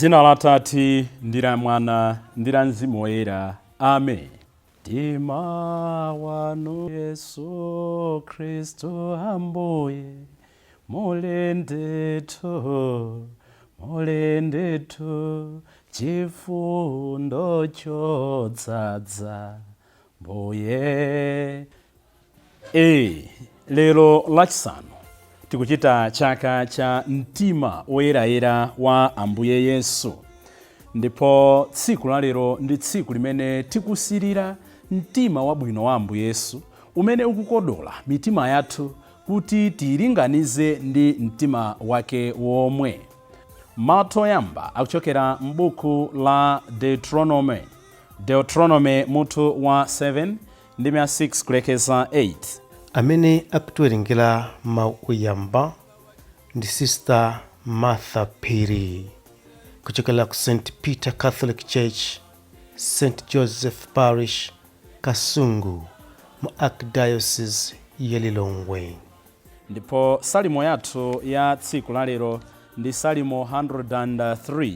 Dzina la Atate ndi la Mwana ndi la Mzimu Woyera. Amen. Mtima wanu Yesu Khristu Ambuye muli ndithu, muli ndithu chifundo chodzaza Mbuye. Lero Lachisanu tikuchita chaka cha mtima woyerayera wa Ambuye Yesu, ndipo tsiku la lero ndi tsiku limene tikusirira mtima wabwino wa Ambuye Yesu umene ukukodola mitima yathu kuti tiyilinganize ndi mtima wake womwe. Mawu oyamba akuchokera m'buku la Deuteronomy, Deuteronomy mutu wa 7 ndime ya 6 kulekeza 8. Amene akutiwerengera mawu oyamba ndi Sister Martha Phiri kuchokera ku St Peter Catholic Church, St Joseph Parish, Kasungu, mu Archdiocese ya Lilongwe. Ndipo salimo yathu ya tsiku la lero ndi Salimo 103.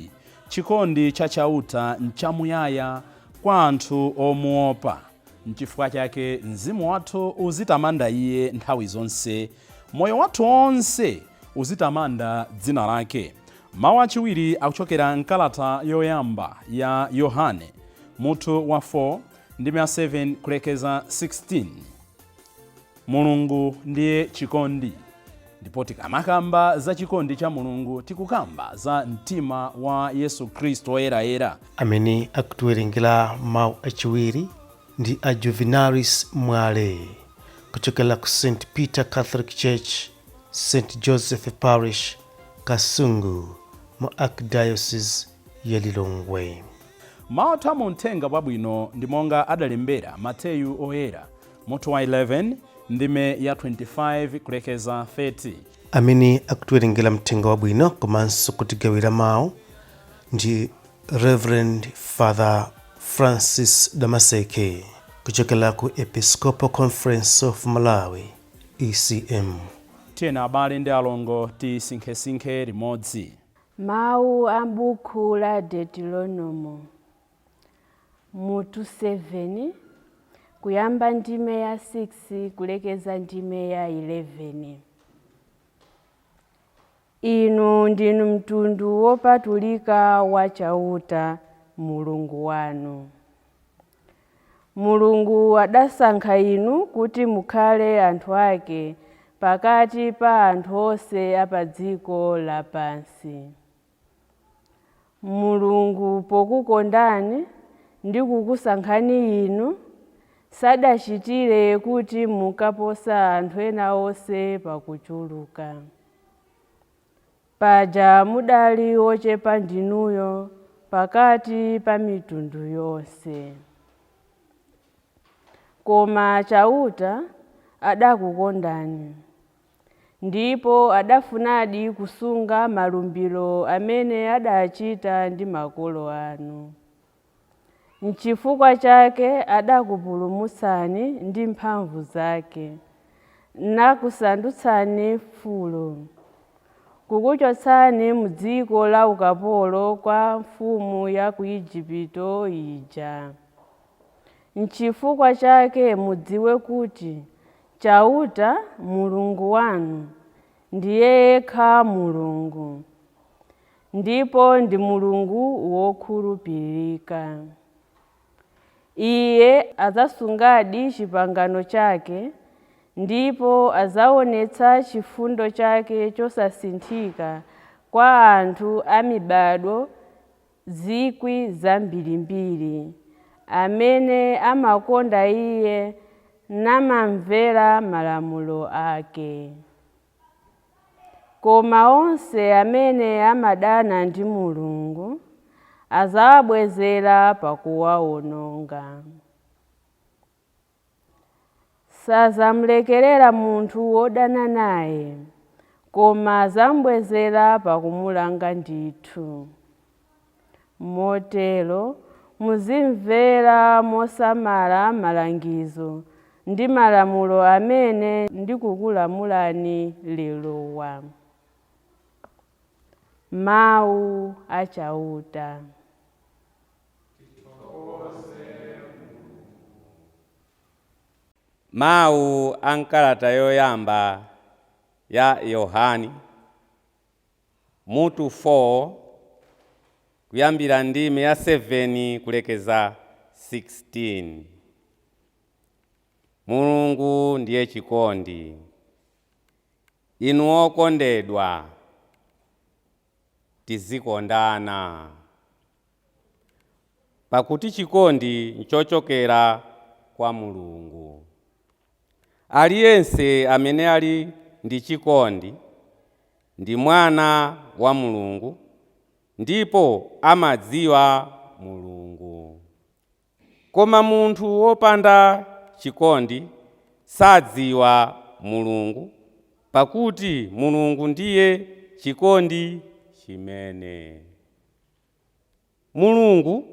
Chikondi cha Chauta nchamuyaya kwa anthu omuopa, nchifukwa chake mzimu wathu uzitamanda iye nthawi zonse, moyo wathu wonse uzitamanda dzina lake. Mawu achiwiri akuchokera mkalata yoyamba ya Yohane mutu wa 4 ndime ya 7 kulekeza 16. Mulungu ndiye chikondi, ndipo tikamakamba za chikondi cha Mulungu tikukamba za mtima wa Yesu Khristu woyerayera. Amene akutiwerengera mawu achiwiri ndi a Juvenalis Mwale kuchokera ku St Peter Catholic Church, St Joseph Parish, Kasungu, mu Archdiocese ya Lilongwe. Mawu athu a Mthenga Wabwino ndi monga adalembera Mateyu Oyera mutu wa 11 ndime ya 25 kulekeza 30. Amene akutiwerengera mthenga wabwino komanso kutigawira mawu ndi Reverend Father Francis Damaseke kuchokera ku Episcopal Conference of Malawi, ECM. Tiyeni abale ndi alongo tisinkhesinkhe limodzi. Mawu a buku la Deuteronomo mutu 7, kuyamba ndime ya 6 kulekeza ndime ya 11. Inu ndinu mtundu wopatulika wa Chauta Mulungu wanu. Mulungu adasankha inu kuti mukhale anthu ake pakati pa anthu onse a pa dziko lapansi. Mulungu pokukondani ndi kukusankhani inu, sadachitire kuti mukaposa anthu ena onse pakuchuluka. Paja mudali ochepa ndinuyo pakati pa mitundu yonse. Koma Chauta adakukondani, ndipo adafunadi kusunga malumbiro amene adachita ndi makolo anu. Nchifukwa chake adakupulumutsani ndi mphamvu zake, nakusandutsani fulo, kukuchotsani m'dziko la ukapolo kwa mfumu ya ku Igupto ija. Nchifukwa chake mudziwe kuti Chauta Mulungu wanu ndiye yekha Mulungu, ndipo ndi Mulungu wokhulupirika. Iye adzasungadi chipangano chake ndipo adzaonetsa chifundo chake chosasinthika kwa anthu a mibado zikwi zambirimbiri amene amakonda iye namamvera malamulo ake. Koma onse amene amadana ndi Mulungu adzawabwezera pakuwawononga. Sadzamlekerera munthu wodana naye, koma adzambwezera pakumulanga ndithu. Motero muzimvera mosamala malangizo ndi malamulo amene ndikukulamulani lerowa. Mawu achauta. Mawu a nkalata yoyamba ya Yohani mutu 4 kuyambira ndime ya 7 kulekeza 16. Mulungu ndiye chikondi. Inu okondedwa, tizikondana, pakuti chikondi nchochokera kwa Mulungu. Aliyense amene ali ndi chikondi ndi mwana wa Mulungu ndipo amadziwa Mulungu. Koma munthu wopanda chikondi sadziwa Mulungu, pakuti Mulungu ndiye chikondi chimene. Mulungu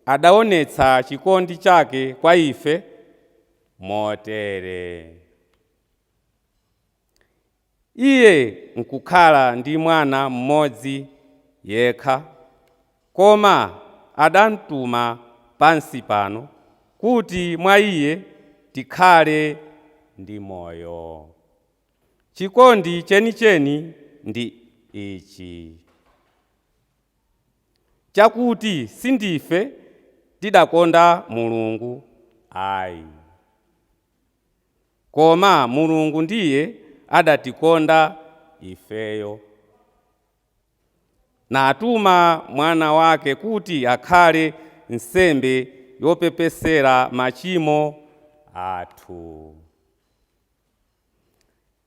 adaonetsa chikondi chake kwa ife motere: Iye nkukhala ndi mwana mmodzi yekha, koma adamtuma pansi pano kuti mwa iye tikhale ndi moyo. Chikondi chenicheni ndi ichi, chakuti sindife tidakonda Mulungu ayi, koma Mulungu ndiye adatikonda ifeyo, natuma mwana wake kuti akhale nsembe yopepesera machimo athu.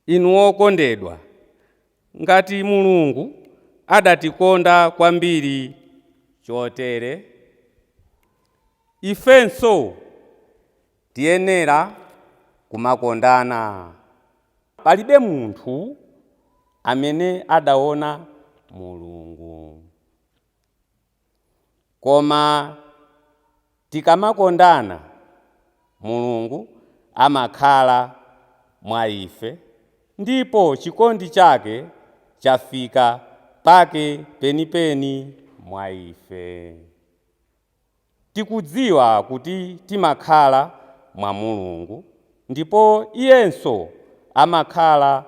Inu okondedwa, ngati Mulungu adatikonda kwambiri chotere, ifenso tiyenera kumakondana. Palibe munthu amene adaona Mulungu, koma tikamakondana, Mulungu amakhala mwa ife, ndipo chikondi chake chafika pake penipeni mwa ife. Tikudziwa kuti timakhala mwa Mulungu, ndipo iyenso amakhala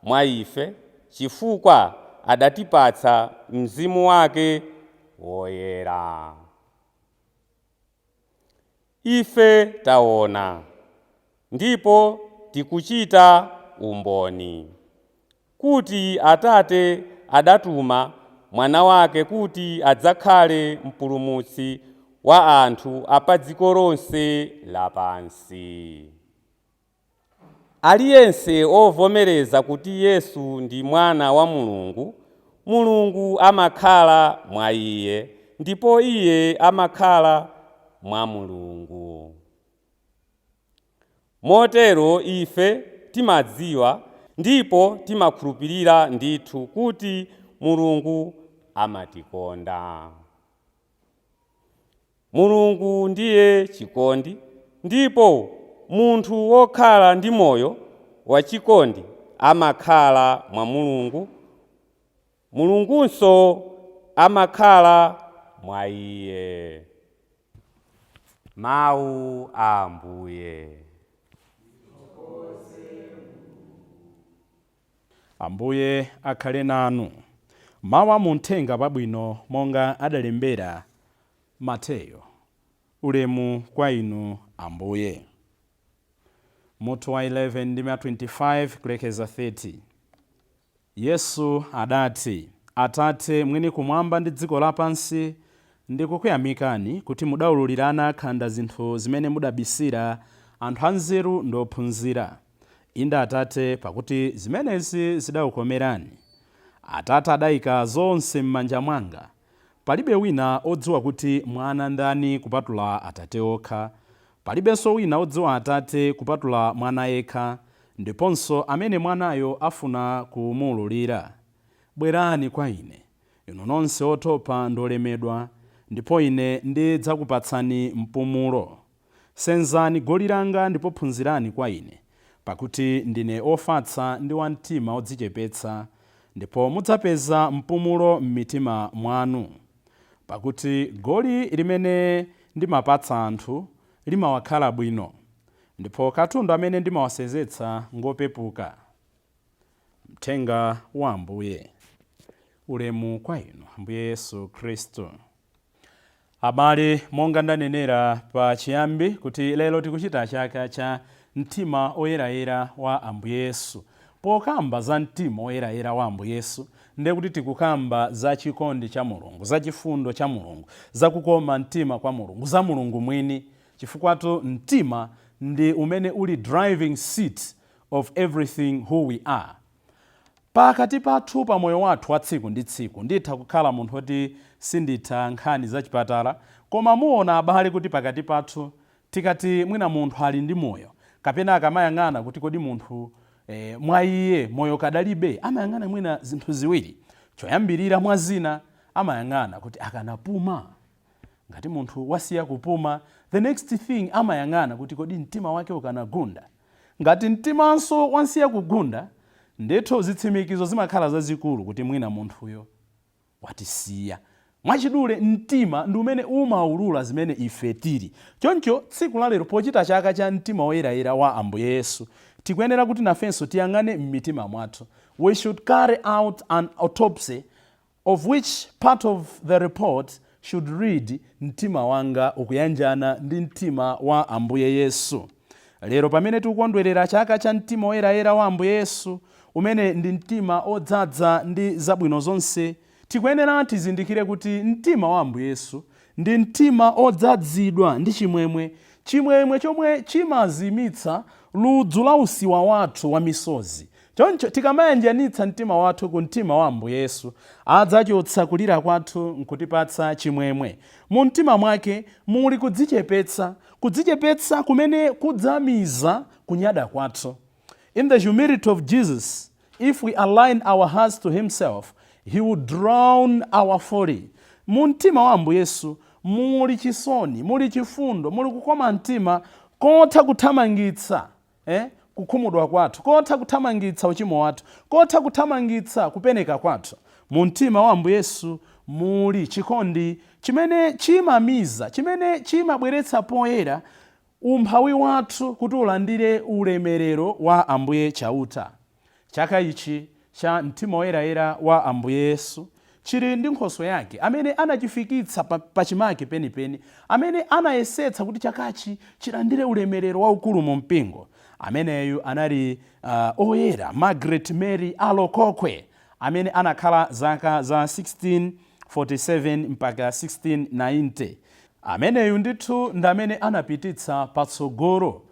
mwa ife, chifukwa adatipatsa Mzimu wake Woyera. Ife taona ndipo tikuchita umboni kuti Atate adatuma mwana wake kuti adzakhale mpulumutsi wa anthu a pa dziko lonse lapansi. Aliyense ovomereza kuti Yesu ndi mwana wa Mulungu, Mulungu amakhala mwa iye, ndipo iye amakhala mwa Mulungu. Motero ife timadziwa ndipo timakhulupirira ndithu kuti Mulungu amatikonda. Mulungu ndiye chikondi, ndipo munthu wokhala ndi moyo wachikondi amakhala mwa Mulungu, Mulungunso amakhala mwa iye. Mawu a Ambuye. Ambuye akhale nanu. Mawu a muthenga wabwino monga adalembera Mateyo. Ulemu kwa inu Ambuye. Mutu wa 11 ndime 25 kulekeza 30. Yesu adati, Atate mwini kumwamba ndi dziko lapansi, ndikukuyamikani kuti mudaululira ana akhanda zinthu zimene mudabisira anthu anzeru ndi ophunzira. Inde Atate, pakuti zimenezi zidakukomerani. Atate adayika zonse m'manja mwanga. Palibe wina odziwa kuti mwana ndani kupatula Atate okha. Palibenso wina odziwa Atate kupatula mwana yekha, ndiponso amene mwanayo afuna kumuwululira. Bwerani kwa ine, inu nonse otopa ndi olemedwa, ndipo ine ndidzakupatsani mpumulo. Senzani goli langa ndipo phunzirani kwa ine, pakuti ndine ofatsa ndi wamtima odzichepetsa, Ndipo mudzapeza mpumulo m'mitima mwanu. Pakuti goli limene ndimapatsa anthu limawakhala bwino, ndipo katundu amene ndimawasenzetsa ngopepuka. Mthenga wa Ambuye. Ulemu kwa inu, Ambuye Yesu Khristu. Abale, monga ndanenera pa chiyambi kuti lero tikuchita chaka cha mtima oyerayera wa Ambuye Yesu. Pokamba za mtima oyerayera wa Ambuye Yesu, ndiye kuti tikukamba za chikondi cha Mulungu, za chifundo cha Mulungu, za kukoma mtima kwa Mulungu, za Mulungu mwini, chifukwatu mtima ndi umene uli driving seat of everything who we are. Pakati pathu, pa moyo wathu wa tsiku ndi tsiku, nditha kukhala munthu woti sinditha nkhani zachipatala, koma muona, abale, kuti pakati pathu tikati mwina munthu ali ndi moyo, kapena akamayang'ana kuti kodi munthu mwa iye moyo kadalibe, amayang'ana mwina zinthu ziwiri. Choyambirira mwa zina, amayang'ana kuti akanapuma. Ngati munthu wasiya kupuma, the next thing amayang'ana kuti kodi mtima wake ukanagunda. Ngati mtimanso wasiya kugunda, ndithu zitsimikizo zimakhala zazikulu kuti mwina munthuyo watisiya. Mwachidule, mtima ndi umene umaulula zimene ife tili. Choncho tsiku lalero, pochita chaka cha mtima woyerayera wa Ambuye Yesu, tikuyenera kuti nafenso tiyang'ane m'mitima mwathu. We should carry out an autopsy, of which part of the report should read, "Mtima wanga ukuyanjana ndi mtima wa Ambuye Yesu?" Lero pamene tikukondwerera chaka cha mtima woyerayera wa Ambuye Yesu, umene ndi mtima odzaza ndi zabwino zonse, tikuyenera tizindikire kuti mtima wa Ambuye Yesu ndi mtima odzazidwa ndi chimwemwe, chimwemwe chomwe chimazimitsa ludzu la usiwa wathu wa misozi. Choncho tikamayanjanitsa mtima wathu ku mtima wa Ambuye Yesu, adzachotsa kulira kwathu nkutipatsa chimwemwe. Mu mtima mwake muli kudzichepetsa, kudzichepetsa kumene kudzamiza kunyada kwathu. In the humility of Jesus, if we align our hearts to himself, he will drown our folly. Mu mtima wa Ambuye Yesu muli chisoni, muli chifundo, muli kukoma mtima kotha kuthamangitsa kukhumudwa kwathu, kotha kuthamangitsa uchimo wathu, kotha kuthamangitsa kupeneka kwathu. Mu mtima wa Ambuye Yesu muli chikondi chimene chimamiza, chimene chimabweretsa poyera umphawi wathu kuti ulandire ulemerero wa Ambuye Chauta. Chaka ichi cha mtima woyerayera wa Ambuye Yesu chili ndi nkhoswe yake amene anachifikitsa pachimake penipeni, amene anayesetsa kuti chakachi chilandire ulemerero waukulu mu mpingo. Ameneyu anali oyera Margaret Mary Alacoque, amene anakhala zaka za 1647 mpaka 1690. Ameneyu ndithu ndi amene anapititsa patsogolo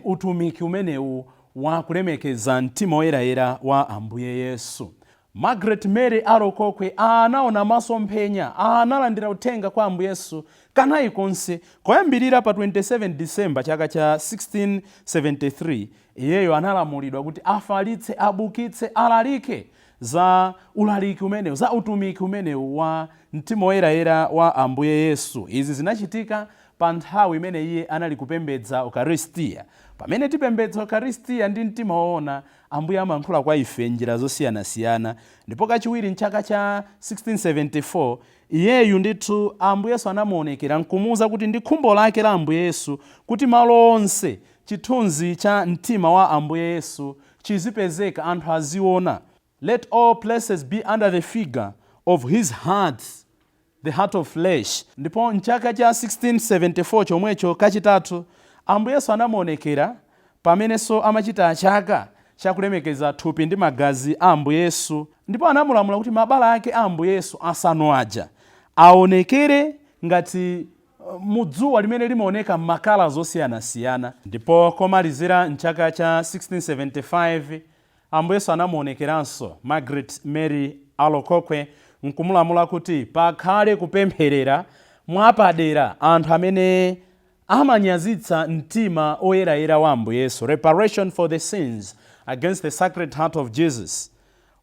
utumiki umenewu wa kulemekeza mtima woyerayera wa Ambuye Yesu. Margaret Mary Alacoque anaona masomphenya, analandira uthenga kwa Ambuye Yesu kanayi konse. Koyambirira pa 27 December chaka cha 1673, iyeyo analamulidwa kuti afalitse, abukitse, alalike za ulaliki umenewu, za utumiki umenewu wa mtima woyerayera wa Ambuye Yesu. Izi zinachitika pa nthawi imene iye anali kupembedza Ukaristiya. Pamene tipembedza Ukaristiya ndi mtima woona, Ambuye amayankhula kwa ife njira zosiyanasiyana. Ndipo kachiwiri, mchaka cha 1674, iyeyu ndithu Ambuye Yesu anamuonekera nkumuwuza kuti ndi khumbo lake la Ambuye Yesu kuti malo onse chithunzi cha mtima wa Ambuye Yesu chizipezeka, anthu aziona. "Let all places be under the figure of his heart, the heart of flesh." Ndipo mchaka cha 1674 chomwecho, kachitatu, Ambuye Yesu anamuonekera pamenenso amachita chaka chakulemekeza thupi ndi magazi a Ambuye Yesu, ndipo anamulamula kuti mabala ake a Ambuye Yesu asanu aja aonekere ngati mudzuwa limene limaoneka m'makala zosiyanasiyana. Ndipo komalizira, mchaka cha 1675, Ambuye Yesu anamuonekeranso Margaret Mary Alacoque nkumulamula kuti pakhale kupempherera mwapadera anthu amene amanyazitsa mtima oyerayera wa Ambuye Yesu, reparation for the sins against the Sacred Heart of Jesus.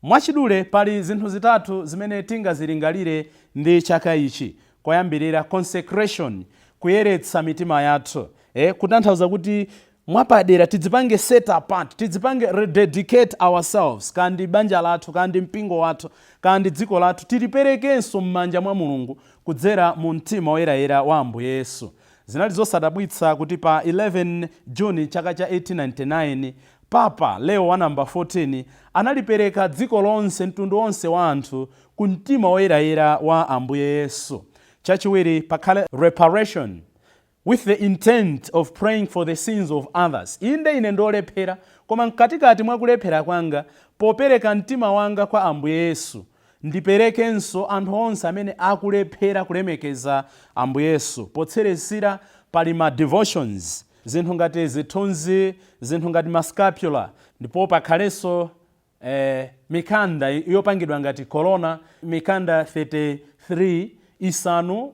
Mwachidule, pali zinthu zitatu zimene tingazilingalire ndi chaka ichi. Koyambirira, consecration, kuyeretsa mitima yathu, kutanthauza kuti Mwapadera tidzipange set apart, tidzipange rededicate ourselves, kandi banja lathu, kandi mpingo wathu, kandi dziko lathu, tiliperekenso m'manja mwa Mulungu kudzera mu mtima woyerayera wa Ambuye Yesu. Zinali zosadabwitsa kuti pa 11 Juni chaka cha 1899, Papa Leo wa namba 14 analipereka dziko lonse, mtundu wonse wa anthu, ku mtima woyerayera wa Ambuye Yesu. Chachiwiri, pakhale reparation with the intent of praying for the sins of others. Inde, ine ndolephera, koma mkatikati mwa kulephera kwanga, popereka mtima wanga kwa Ambuye Yesu, ndiperekenso anthu onse amene akulephera kulemekeza Ambuye Yesu. Potsirizira, pali ma devotions, zinthu ngati zithunzi, zinthu ngati ma scapular, ndipo pakhalenso mikanda yopangidwa ngati korona, mikanda 33, isanu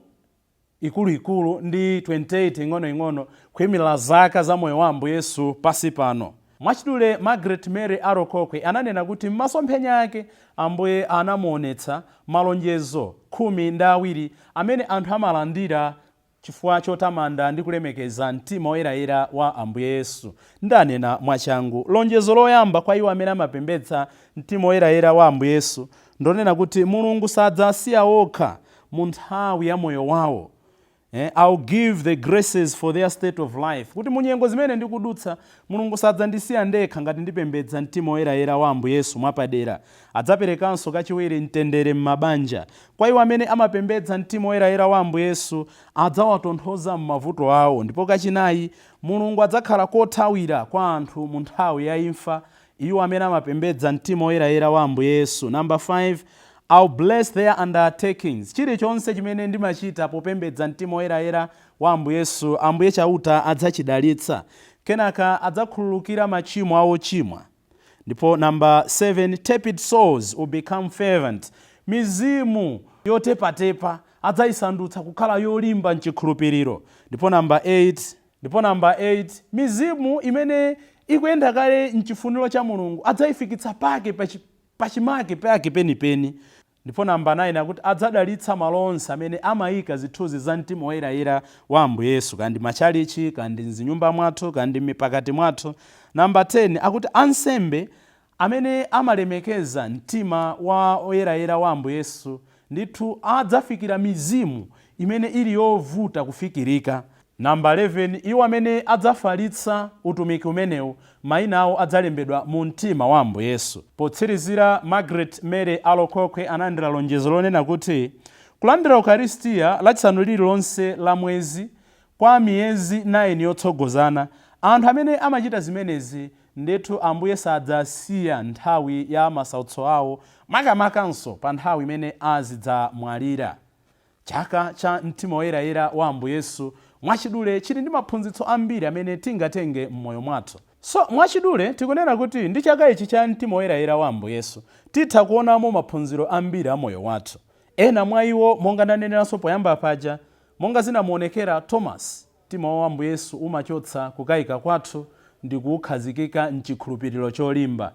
ikuluikulu ndi 28 ing'onoing'ono, kuyimirira zaka za moyo wa Ambuye Yesu pasi pano. Mwachidule, Margaret Mary Alacoque ananena kuti m'masomphenya ake Ambuye anamuonetsa malonjezo 12 amene anthu amalandira chifukwa chotamanda ndi kulemekeza mtima woyerayera wa Ambuye Yesu. Ndanena mwachangu. Lonjezo loyamba kwa iwo amene amapembedza mtima woyerayera wa Ambuye Yesu ndonena kuti Mulungu sadzasiya okha mu nthawi ya moyo wawo. I'll give the graces for their state of life, kuti munyengo zimene ndikudutsa, Mulungu sadzandisiya ndekha ngati ndipembedza mtima woyerayera wa Ambuye Yesu mwapadera. Adzaperekanso kachiwiri mtendere m'mabanja. Kwa iwo amene amapembedza mtima woyerayera wa Ambuye Yesu, adzawatonthoza m'mavuto awo. Ndipo kachinayi, Mulungu adzakhala kothawira kwa anthu mu nthawi ya imfa, iwo amene amapembedza mtima woyerayera wa Ambuye Yesu. Number 5, I'll bless their undertakings. Chilichonse chimene ndimachita popembedza mtima woyerayera wa Ambuye Yesu, Ambuye Chauta adzachidalitsa. Kenaka adzakhululukira machimo awo ochimwa. Ndipo number 7, tepid souls will become fervent. Mizimu yotepatepa adzayisandutsa kukhala yolimba mchikhulupiriro. Ndipo number 8, mizimu imene ikuyenda kale mchifuniro cha Mulungu adzayifikitsa pake pachimake pake penipeni. Ndipo namba 9 akuti adzadalitsa malo onse amene amayika zithunzi za mtima woyerayera wa Ambuye Yesu, kandi machalichi, kandi mzinyumba mwathu, kandi mipakati mwathu. Namba 10 akuti ansembe amene amalemekeza mtima wa oyerayera wa Ambuye Yesu ndithu adzafikira mizimu imene ili yovuta kufikirika. Namba 11, iwo amene adzafalitsa utumiki umenewu, mayina awo adzalembedwa mu mtima wa Ambuye Yesu. Potsirizira, Margaret Mary Alacoque analandira lonjezo lonena kuti kulandira Ukaristiya Lachisanu lililonse la mwezi kwa miyezi 9 yotsogozana. Anthu amene amachita zimenezi ndithu Ambuye sadzasiya nthawi ya masautso awo, makamakanso pa nthawi imene azidzamwalira. Chaka cha mtima woyerayera wa Ambuye Yesu mwachidule chili ndi maphunzitso ambiri amene tingatenge m'moyo mwathu. So mwachidule tikunena kuti ndi chaka ichi cha mtima woyerayera wa Ambuye Yesu titha kuonamo maphunziro ambiri a moyo wathu. Ena mwa iwo, monga ndaneneranso poyamba paja, monga zinamuonekera Thomas, mtima wa Ambuye Yesu umachotsa kukayika kwathu ndi kukhazikika mchikhulupiriro cholimba.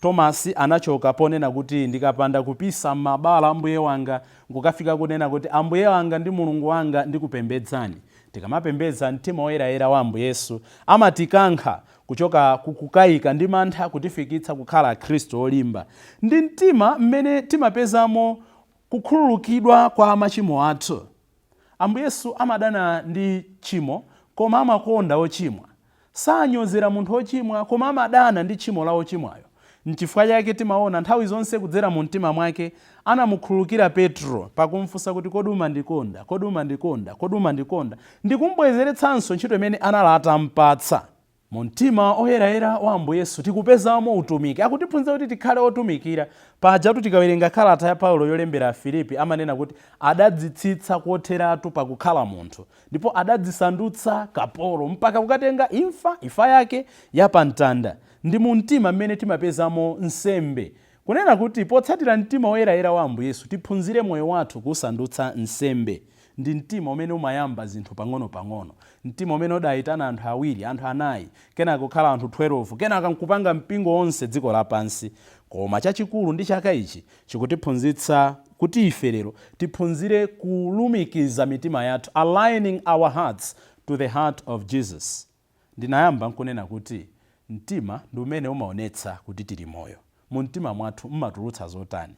Tomasi anachoka ponena kuti, "Ndikapanda kupisa m'mabala Ambuye wanga," nkukafika kunena kuti, "Ambuye wanga ndi Mulungu wanga, ndikupembedzani." Tikamapembedza mtima woyerayera wa Ambuye Yesu, amatikankha kuchoka kukukayika ndi mantha, kutifikitsa kukhala Akhristu olimba. Ndi mtima mmene timapezamo kukhululukidwa kwa machimo athu. Ambuye Yesu amadana ndi tchimo, koma amakonda ochimwa. Sanyozera munthu ochimwa, koma amadana ndi tchimo la ochimwayo. Nchifukwa chake timaona nthawi zonse kudzera mu mtima mwake anamukhululukira Petro pakumfunsa kuti, "Kodi umandikonda? Kodi umandikonda? Kodi umandikonda?" Ndikumbwezeretsanso ntchito imene anali atampatsa. Mu mtima oyerayera wa Ambuye Yesu tikupezamo utumiki. Akutiphunzitsa kuti tikhale otumikira. Pajatu tikawerenga kalata ya Paulo yolembera Afilipi, amanena kuti adadzitsitsa kotheratu pakukhala munthu, ndipo adadzisandutsa kapolo mpaka kukatenga imfa, imfa yake yapamtanda. Ndi mu mtima mmene timapezamo nsembe, kunena kuti potsatira mtima woyerayera wa Ambuye Yesu tiphunzire moyo wathu kuwusandutsa nsembe. Ndi mtima umene umayamba zinthu pang'ono-pang'ono, mtima umene udayitana anthu awiri, anthu anayi, kenaka kukhala anthu 12, kenaka nkupanga mpingo wonse dziko lapansi. Koma chachikulu ndi chaka ichi chikutiphunzitsa kuti ife lero tiphunzire kulumikiza mitima yathu, aligning our hearts to the heart of Jesus. Ndinayamba nkunena kuti mtima ndi umene umaonetsa kuti tili moyo. Mu mtima mwathu mmatulutsa zotani?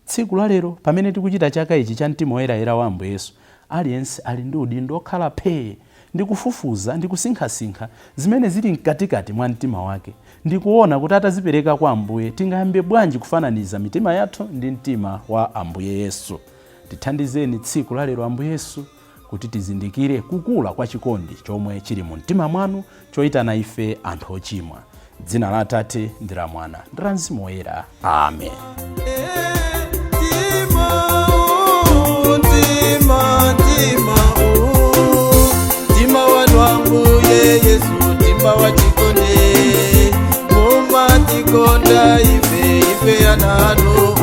Tsiku la lero pamene tikuchita chaka ichi cha mtima woyerayera wa Ambuye Yesu, aliyense ali ndi udindo okhala phee ndi kufufuza ndi kusinkhasinkha zimene zili mkatikati mwa mtima wake ndi kuona kuti atazipereka kwa Ambuye tingayambe bwanji kufananiza mitima yathu ndi mtima wa Ambuye Yesu. Tithandizeni tsiku la lero Ambuye Yesu kuti tizindikire kukula kwa chikondi chomwe chili mu mtima mwanu choyitana ife anthu ochimwa. Dzina la Atate ndi la Mwana ndi la Mzimu Woyera. Amen. Mtima, mtima, mtima wanu Ambuye Yesu, mtima wa chikondi, mumatikonda ife, ife ana anu.